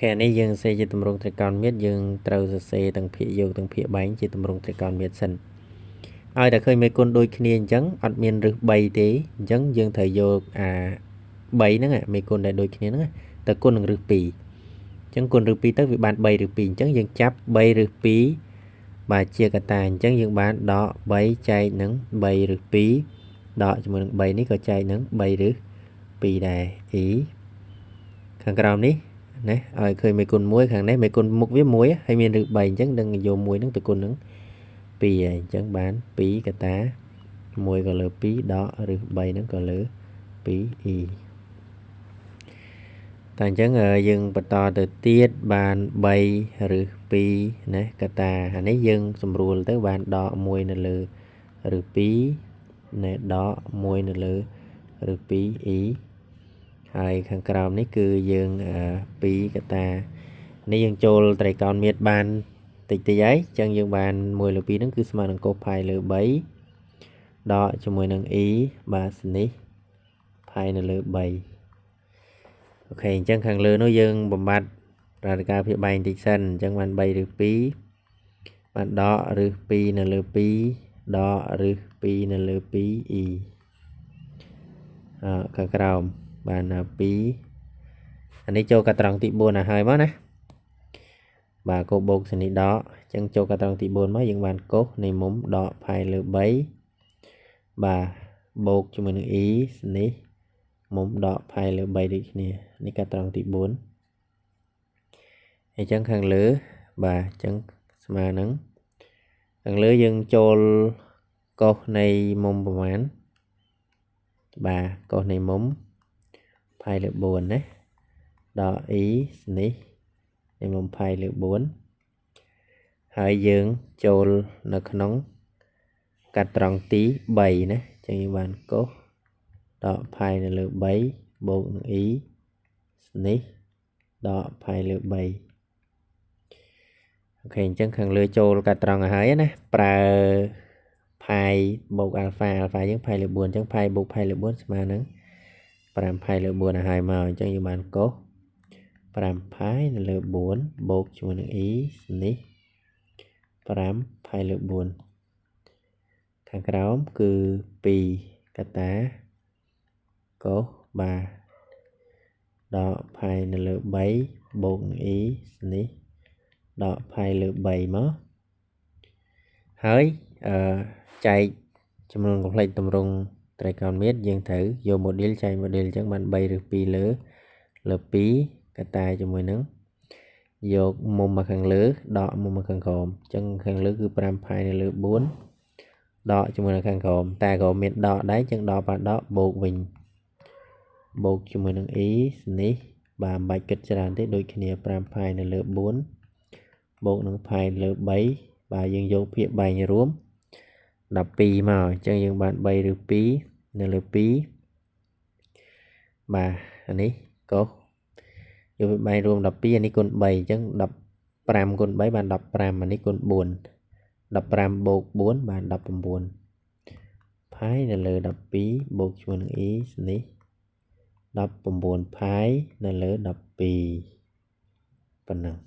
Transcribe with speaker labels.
Speaker 1: ខេនេះយើងសរសេរជាទម្រង់ត្រីកោណមាត្រយើងត្រូវសរសេរទាំងភាគយកទាំងភាគបែងជាទម្រង់ត្រីកោណមាត្រសិនឲ្យតែឃើញមេគុណដូចគ្នាអញ្ចឹងអត់មានរឹស3ទេអញ្ចឹងយើងត្រូវយកអា3ហ្នឹងមេគុណដែលដូចគ្នាហ្នឹងទៅគុណនឹងរឹស2អញ្ចឹងគុណរឹស2ទៅវាបាន3ឬ2អញ្ចឹងយើងចាប់3ឬ2បាទជាកតាអញ្ចឹងយើងបានដក3ចែកនឹង3ឬ2ដកជាមួយនឹង3នេះក៏ចែកនឹង3ឬ2ដែរ e ខាងក្រោមនេះណាឲ្យឃើញមេគុណ1ខាងនេះមេគុណមុខវា1ហើយមានឬ3អញ្ចឹងដឹងយក1ហ្នឹងទៅគុណនឹង2ហើយអញ្ចឹងបាន2កតា1ក៏លើ2ដកឬ3ហ្នឹងក៏លើ 2e តែអញ្ចឹងយើងបន្តទៅទៀតបាន3ឬ2ណាកតាអានេះយើងសម្រួលទៅបានដក1នៅលើឬ2ណែដក1នៅលើឬ 2e ហើយខាងក្រោមនេះគឺយើង2កតានេះយើងចូលត្រីកោណមាត្របានតិចតិចហើយអញ្ចឹងយើងបាន1លើ2ហ្នឹងគឺស្មើនឹងកូផាយលើ3ដកជាមួយនឹង e បាទនេះផាយនៅលើ3អូខេអញ្ចឹងខាងលើនោះយើងបំបត្តិរ៉ាឌីកាល់ភាគបែងតិចសិនអញ្ចឹងបាន3ឬ2បានដកឬ2នៅលើ2ដកឬ2នៅលើ 2e អខាងក្រោមបាន2អានេះចូលកាត្រង់ទី4ឲ្យហើយមកណាបាទកូបូកសនីដកអញ្ចឹងចូលកាត្រង់ទី4មកយើងបានកុសនៃមុំដកផាយលើ3បាទបូកជាមួយនឹង e នេះមុំដកផាយលើ3ដូចគ្នានេះកាត្រង់ទី4អញ្ចឹងខាងលើបាទអញ្ចឹងស្មើនឹងខាងលើយើងចូលកុសនៃមុំប្រមាណបាទកុសនៃមុំផាយលើ4ណាដក e នេះនៃមុំផាយលើ4ហើយយើងចូលនៅក្នុងកាត់ត្រង់ទី3ណាអញ្ចឹងយើងបានកុសដកផាយនៅលើ3បូកនឹង e នេះដកផាយលើ3អូខេអញ្ចឹងខាងលើចូលកាត់ត្រង់ឲ្យហើយណាប្រើផាយបូកអាល់ហ្វាអាល់ហ្វាយើងផាយលើ4អញ្ចឹងផាយបូកផាយលើ4ស្មើនឹង5ផាយលើ4ឲ្យហើយមកអញ្ចឹងយើងបានកុស5ផាយនៅលើ4បូកជាមួយនឹង e នេះ5ផាយលើ4ខាងក្រោមគឺ2កតាកុសបាទដកផាយនៅលើ3បូកនឹង e នេះដកផាយលើ3មកហើយអឺចែកចំនួនកំផ្លេចតម្រង់ត្រីកោណមាត្រយើងត្រូវយក module ចែក module អញ្ចឹងបាន3ឬ2លើលើ2កតាជាមួយនឹងយកមុំមកខាងលើដកមុំមកខាងក្រោមអញ្ចឹងខាងលើគឺ5ផាយនៅលើ4ដកជាមួយនឹងខាងក្រោមតែក៏មានដកដែរអញ្ចឹងដកបាដកបូកវិញបូកជាមួយនឹង e នេះបាទមិនបាច់គិតច្រើនទេដូចគ្នា5ផាយនៅលើ4បូកនឹងផាយលើ3បាទយើងយកភាគបែងរួម12មកអញ្ចឹងយើងបាន3ឬ2នៅលើ2បាទអានេះកុសយកវាបែងរួម12អានេះគុណ3អញ្ចឹង15គុណ3បាន15អានេះគុណ4 15បូក4បាន19ផាយនៅលើ12បូកជាមួយនឹង e នេះ19ផាយនៅលើ12ប៉ុណ្ណឹង។